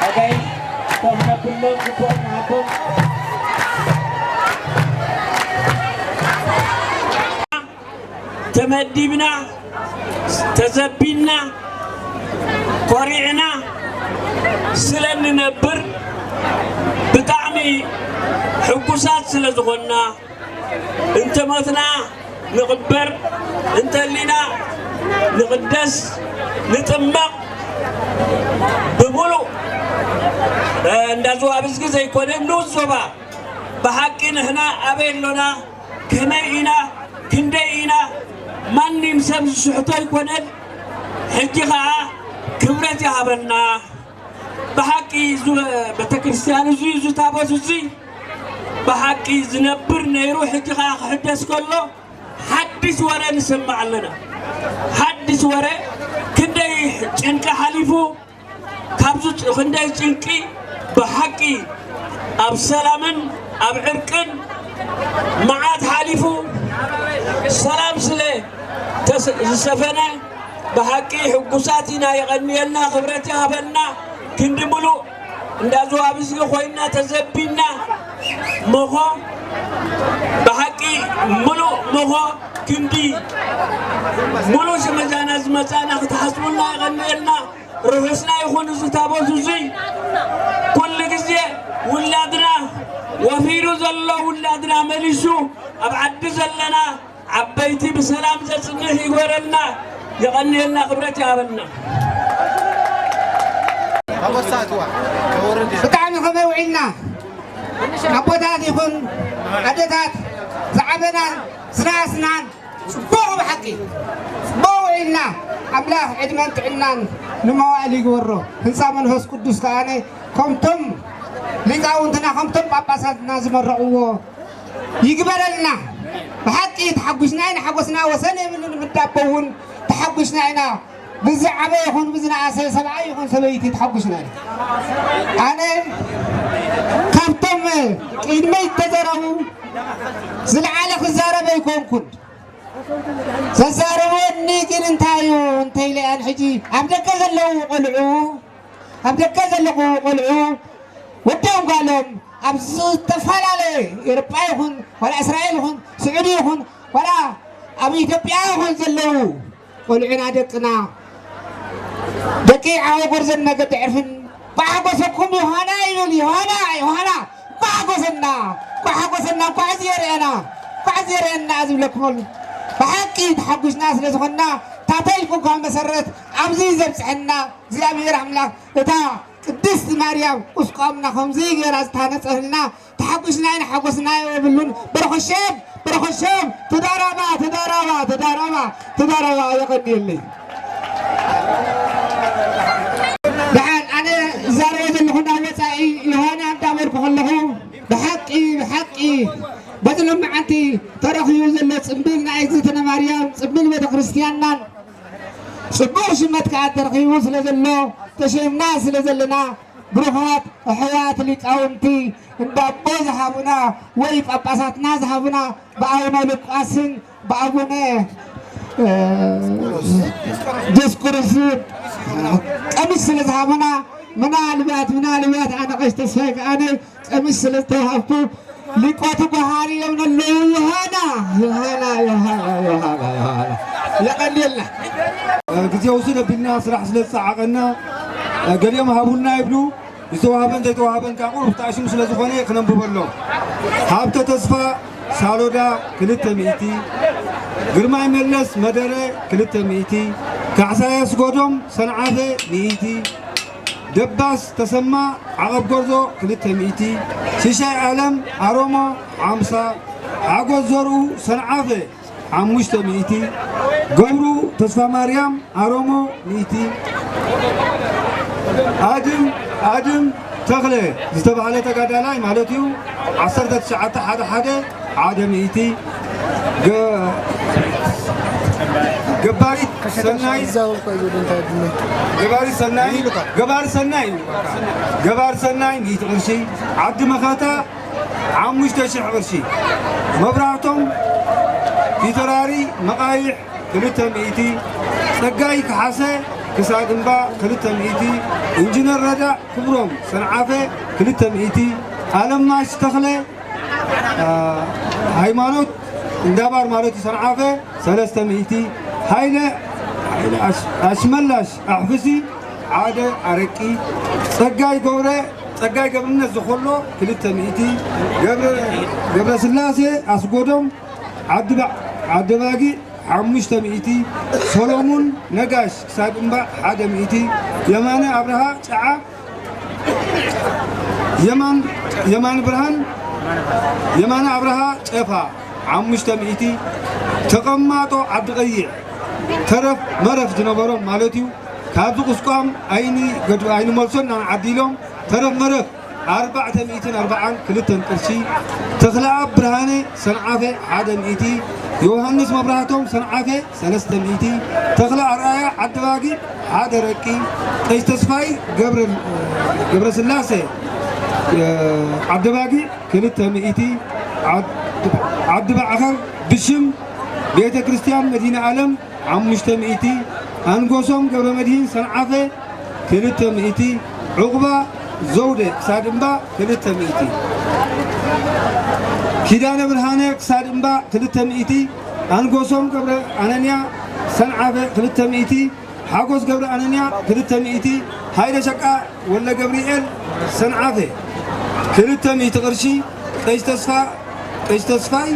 ኣጋይሽ ኮፍ ነብሎም፣ ጽቡቕ ንሃቦም። ተመዲብና፣ ተዘቢና፣ ኮሪዕና ስለ እንነብር ብጣዕሚ ሕጉሳት ስለ ዝኾንና፣ እንተ ሞትና ንቕበር፣ እንተሊና ንቕደስ፣ ንጥመቕ፣ ብምሉእ፣ እ፣ እንዳ ዝዋብዝጊ ዘይኮነ ንኡስ ዞባ ብሓቂ ንሕና ኣበይ ኣሎና፣ ከመይ ኢና፣ ክንደይ ኢና፣ ማንም ሰብ ዝስሕቶ ኣይኮነን። ሕጂ ኸዓ ክብረት ይሃበልና። ብሓቂ እዚ ቤተክርስትያን እዚ፣ እዚ ታቦት እዚ ብሓቂ ዝነብር ነይሩ፣ ሕጂ ኸዓ ክሕደስ ከሎ ሓድሽ ወረ ንሰምዕ ኣለና። ሓድሽ ወረ፣ ክንደይ ጭንቂ ሓሊፉ፣ ካብዚ ጭ-፣ ክንደይ ጭንቂ ብሓቂ ኣብ ሰላምን ኣብ ዕርቅን መዓት ሓሊፉ ሰላም ስለ ተስ-፣ ዝሰፈነ ብሓቂ ሕጉሳት ኢና። የቐንየልና፣ ክብረት ይሃበልና። ክንዲ ምሉእ እንዳ ዝዋብዝጊ ኮይና ተዘቢና መኾ ብሓቂ ምሉእ መኾ ክንዲ ምሉእ ሽመጃና ዝመጻና ክትሓስቡልና የቐንየልና። ርሑስና ይኹን እዚ ታቦት እዙይ። ኩሉ ግዜ ውላድና ወፊሩ ዘሎ ውላድና መሊሱ ኣብ ዓዲ ዘለና ዓበይቲ ብሰላም ዘጽንሕ ይግበረልና። የቐንየልና፣ ክብረት ይሃበልና። ብጣዕሚ ከመይ ውዒልና ኣቦታት ይኹን ኣደታት ዝዓበናን ዝነኣስናን ጽቡቕ ብሓቂ ጽቡቕ ውዒልና ኣምላኽ ዕድመን ጥዕናን ንመዋእል ይግበሮ። ህንፃ መንፈስ ቅዱስ ከኣነ ከምቶም ሊቃውንትና ከምቶም ጳጳሳትና ዝመረቕዎ ይግበረልና። ብሓቂ ተሓጒስና ኢና፣ ሓጎስና ወሰን የብሉን። ምዳቦ እውን ተሓጒስና ኢና። ብዝዓበ ይኹን ብዝነኣሰ፣ ሰብኣይ ይኹን ሰበይቲ ተሓጒስና ኢና። ኣነ ካብቶም ቅድመይ ዝተዘረቡ ዝለዓለ ክዛረብ ኣይኮንኩን። ዘዛረበኒ ግን እንታይ እዩ እንተኢለ፣ ኣነ ሕጂ ኣብ ደገ ዘለዉ ቆልዑ፣ ኣብ ደገ ዘለዉ ቆልዑ ወዶም ጓሎም ኣብ ዝተፈላለየ ኤውሮጳ ይኹን ዋላ እስራኤል ይኹን ስዑዲ ይኹን ዋላ ኣብ ኢትዮጵያ ይኹን ዘለዉ ቆልዑና ደቅና ደቂ ዓወ ጎርዘን መገዲ ዕርፍን ብሓጎሰኩም ዮሃና ይብል። ዮሃና ዮሃና ኳሓጎሰና ኳሓጎሰና ኳዕዚ የርእና ኳዕዚ የርእና ዝብለኩም ኣሎ። ብሓቂ ተሓጒስና ስለ ዝኾንና ታተይልኩም ካብ መሰረት ኣብዚ ዘብፅሐና እግዚኣብሔር ኣምላኽ እታ ቅድስት ማርያም ቁስቋምና ከምዚ ገይራ ዝተሃነፀልና ተሓጒስና ኢና ሓጎስና የብሉን። በረኸሸም በረኸሸም ተዳራባ ተዳራባ ተዳራባ ተዳራባ የቐንየለይ። ደሓን ኣነ ዝዛረቦ ዘለኹ ናብ ወፃኢ ዮሃና እንዳበልኩ ከለኹ ብሓቂ ብሓቂ በዚ ሎማዓንቲ ተረኺቡ ዘሎ ፅምብል ናይ እግዝእትነ ማርያም ፅምብል ቤተክርስትያንናን ፅቡቕ ሽመት ከዓ ተረኺቡ ስለ ዘሎ ተሸይምና ስለ ዘለና ብሩኻት ኣሕዋት ሊቃውንቲ እንዳ ኣቦ ዝሃቡና ወይ ጳጳሳትና ዝሃቡና ብኣቡነ ሉቃስን ብኣቡነ ዲዮስቆሮስን ቀሚስ ስለ ዝሃቡና ምናልባት ምናልባት ኣነ ቀሽ ተስፋይ ከኣነ ቀሚስ ስለ ዝተዋሃብኩ ሊቆቱ ጓሃሪ እዮም ነለዉ ዮሃና ዮሃና ዮሃና ዮሃና ዮሃና የቐልየልና። ግዜ ውስድ ኣቢልና ስራሕ ስለ ዝፀዓቐና ገሊኦም ሃቡልና ይብሉ። ዝተዋህበን ዘይተዋህበን ከዓ ቁሩብ ተኣሽሙ ስለ ዝኾነ ክነንብበሎም። ሃብተ ተስፋ ሳሎዳ ክልተ ሚእቲ፣ ግርማይ መለስ መደረ ክልተ ሚእቲ፣ ካሕሳይ ኣስጎዶም ሰንዓፈ ሚእቲ፣ ደባስ ተሰማ ዓቐብ ጎርዞ ክልተ ሚእቲ፣ ሽሻይ ኣለም ኣሮሞ ሓምሳ፣ ሓጎስ ዘርኡ ሰንዓፈ ሓሙሽተ ሚእቲ፣ ገብሩ ተስፋማርያም ኣሮሞ ሚእቲ፣ ኣድም ኣድም ተኽለ ዝተባህለ ተጋዳላይ ማለት እዩ ዓሰርተ ትሽዓተ ሓደ ሓደ ሓደ ሚእቲ፣ ገ- ገባሪት ሰናይ ገባሪ ሰናይ ገባሪ ሰናይ እዩ። ገባሪ ሰናይ ሚእቲ ቅርሺ፣ ዓዲ መኸተ ሓሙሽተ ሽሕ ቅርሺ፣ መብራህቶም ፊተራሪ መቓይሕ ክልተ ሚእቲ፣ ጸጋይ ከሓሰ ክሳድ እምባ ክልተ ሚእቲ፣ ኢንጂነር ረዳእ ክብሮም ሰንዓፈ ክልተ ሚእቲ፣ ኣለማሽ ተኽለ፣ አ፣ ሃይማኖት፣ እንዳባር ማለት እዩ፣ ሰንዓፈ ሰለስተ ሚእቲ፣ ሃይለ፣ ሃይለ ኣሽ-፣ ኣሽመላሽ ኣሕፍሲ ሓደ ኣረቂ፣ ጸጋይ ገብረ፣ ጸጋይ ገብርነት ዝኾሎ ክልተ ሚእቲ፣ ገብረ፣ ገብረስላሴ ኣስጎዶም ዓዲ ባ-፣ ዓዲ ባጊዕ ሓሙሽተ ሚእቲ፣ ሰሎሙን ነጋሽ ክሳድ እምባ ሓደ ሚእቲ፣ የማነ ኣብርሃ ጨዓ፣ የማን፣ የማን ብርሃን፣ የማነ ኣብርሃ ጨፋ ሓሙሽተ ሚእቲ፣ ተቐማጦ ዓዲ ቀይሕ ተረፍ መረፍ ዝነበሮም ማለት እዩ። ካብዚ ቁስቋም ኣይኒ ገድ-፣ ኣይኒ መልሶን ናን ዓዲሎም ተረፍ መረፍ ኣርባዕተ ሚእትን ኣርባዓን ክልተን ቅርሺ፣ ተኽለኣብ ብርሃነ ሰንዓፈ ሓደ ሚእቲ፣ ዮሃንስ መብራህቶም ሰንዓፈ ሰለስተ ሚእቲ፣ ተኽለ ኣርኣያ ዓዲ ባጊዕ ሓደ ረቂ፣ ቀይስ ተስፋይ ገብረ፣ ገብረስላሴ፣ እ፣ ዓዲ ባጊዕ ክልተ ሚእቲ፣ ዓድ-፣ ዓዲ ባዕኸር ብሽም ቤተ ክርስቲያን መድኃኔ ዓለም ሓሙሽተ ሚእቲ፣ ኣንጎሶም ገብረ መድህን ሰንዓፈ ክልተ ሚእቲ፣ ዑቕባ ዘውደ ክሳድ እምባ ክልተ ሚእቲ፣ ኪዳነ ብርሃነ ክሳድ እምባ ክልተ ሚእቲ፣ ኣንጎሶም ገብረ ኣነንያ ሰንዓፈ ክልተ ሚእቲ፣ ሓጎስ ገብረ ኣነንያ ክልተ ሚእቲ፣ ሃይለ ሸቃ ወልደ ገብርኤል ሰንዓፈ ክልተ ሚእቲ ቅርሺ፣ ቀይስ ተስፋ፣ ቀይስ ተስፋይ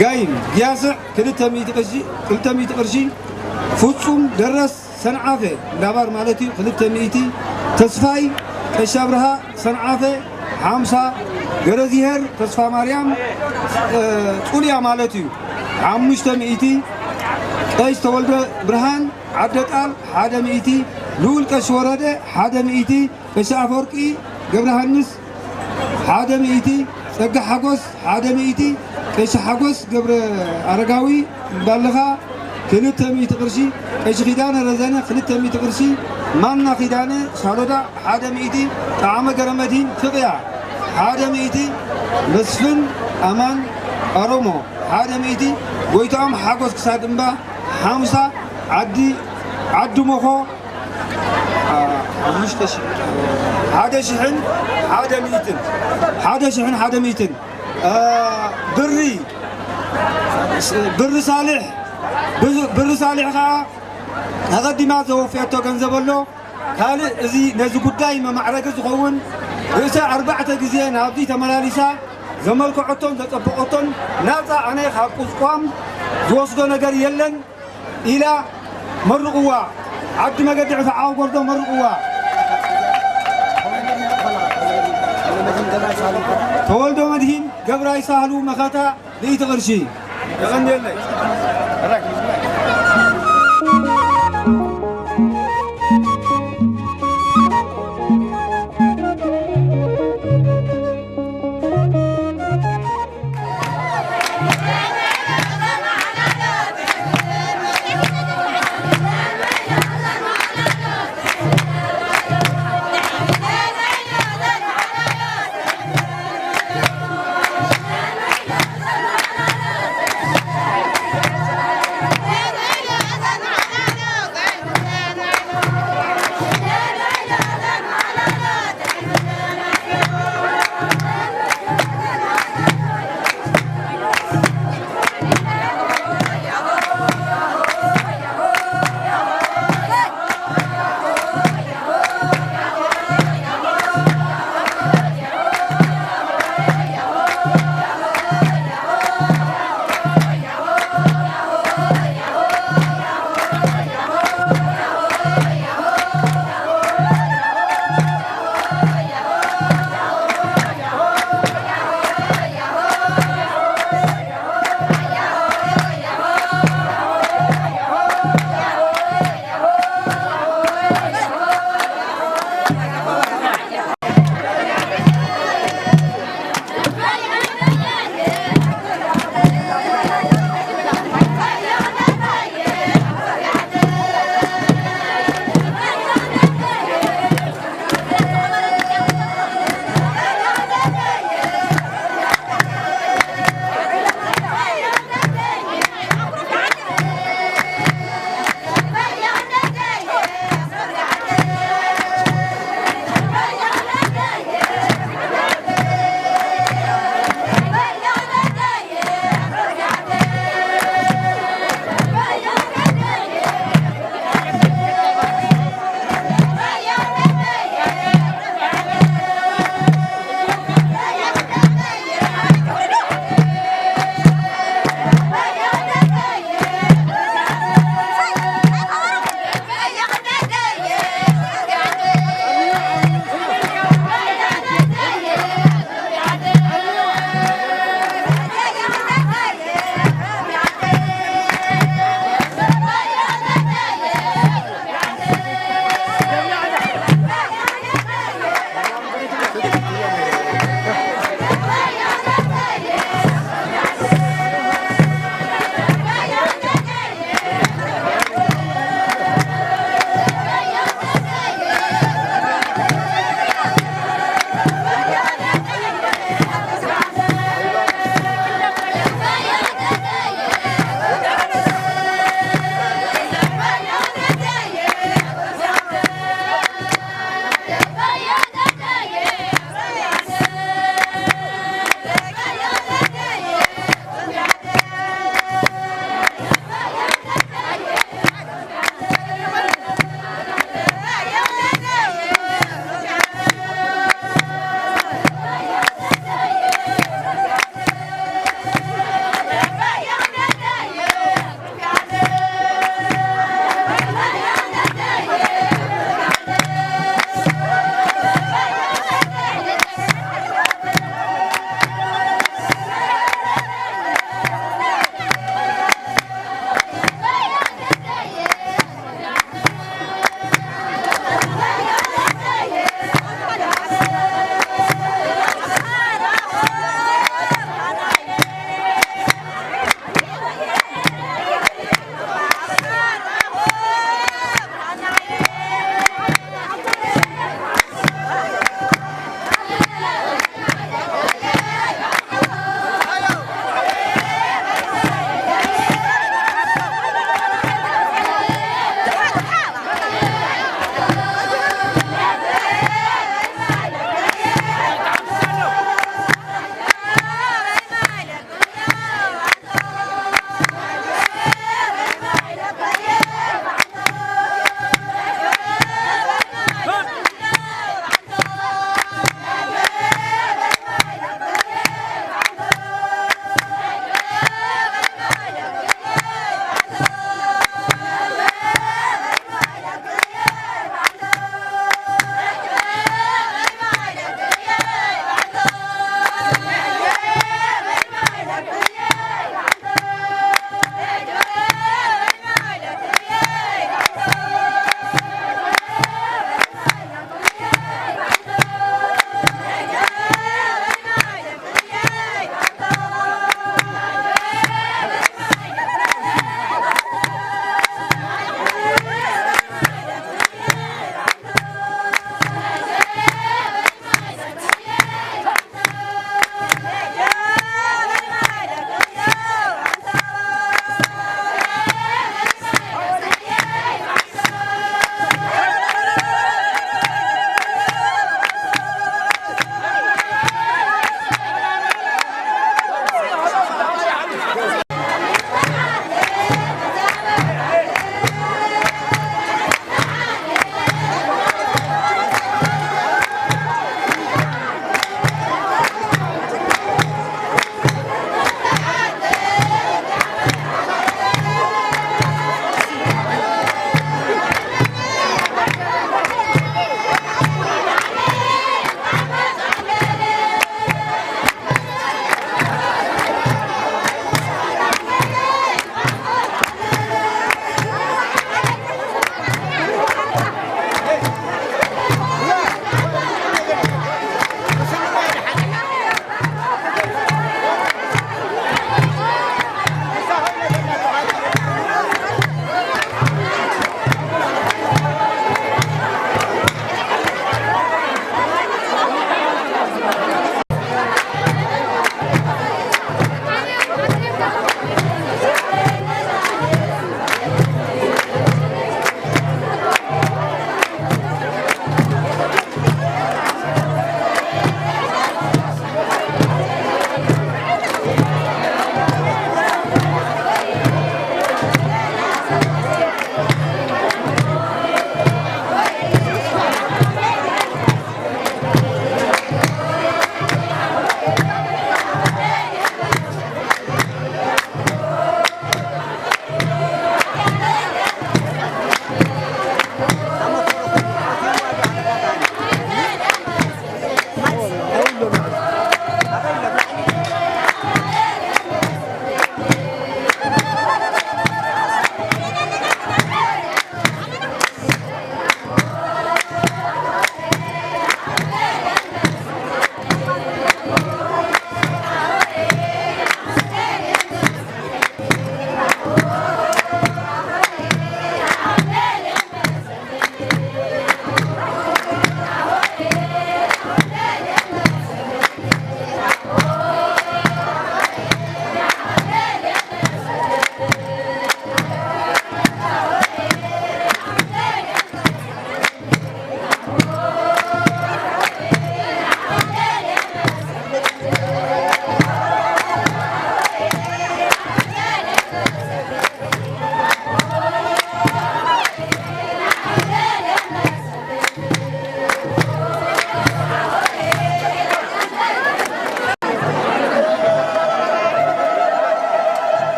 ጋይም ጊያስዕ ክልተ ሚእቲ ቅርሺ፣ ክልተ ሚእቲ ቅርሺ፣ ፍጹም ደረስ ሰንዓፈ እንዳባር ማለት እዩ ክልተ ሚእቲ፣ ተስፋይ ቀሺ ኣብርሃ ሰንዓፈ ሓምሳ፣ ገረዚሄር ተስፋ ማርያም፣ እ፣ ጹልያ ማለት እዩ ሓሙሽተ ሚእቲ፣ ቀይስ ተወልደ ብርሃን ዓደጣል ሓደ ሚእቲ፣ ልኡል ቀሺ ወረደ ሓደ ሚእቲ፣ ቀሺ ኣፈወርቂ ገብረሃንስ ሓደ ሚእቲ፣ ጸጋ ሓጎስ ሓደ ሚእቲ፣ ቀሺ ሓጎስ ገብረ ኣረጋዊ ባልኻ ክልተ ሚእቲ ቅርሺ፣ ቀሺ ኪዳነ ረዘነ ክልተ ሚእቲ ቅርሺ፣ ማና ኪዳነ ሳሎዳ ሓደ ሚእቲ፣ ጠዓመ ገረመድሂን ፍቕያ ሓደ ሚእቲ፣ መስፍን ኣማን ኣሮሞ ሓደ ሚእቲ፣ ጎይትኦም ሓጎስ ክሳድ እምባ ሓምሳ፣ ዓዲ፣ ዓዲ ሞኾ፣ አ፣ ሓሙሽተ ሽሕ፣ ሓደ ሽሕን ሓደ ሚእትን፣ ሓደ ሽሕን ሓደ ሚእትን፣ አ፣ ብሪ፣ ብሪ ሳልሕ፣ ብሪ ሳልሕ ኸዓ ኣቐዲማ ዘወፈየቶ ገንዘብ ኣሎ። ካልእ እዚ ነዚ ጉዳይ መማዕረጊ ዝኸውን ርእሰ ኣርባዕተ ግዜ ናብዚ ተመላሊሳ ዘመልከዐቶን ዘጸበቐቶን ናጻ ኣነ ካብ ቁስቋም ዝወስዶ ነገር የለን ኢላ መርቕዋ። ዓዲ መገዲ ዕፋ ዓው ጎርዶ መርቕዋ። ተወልዶ መድሂን ገብራይ ሳህሉ መኸታ ሚእቲ ቅርሺ። የቐንየለይ።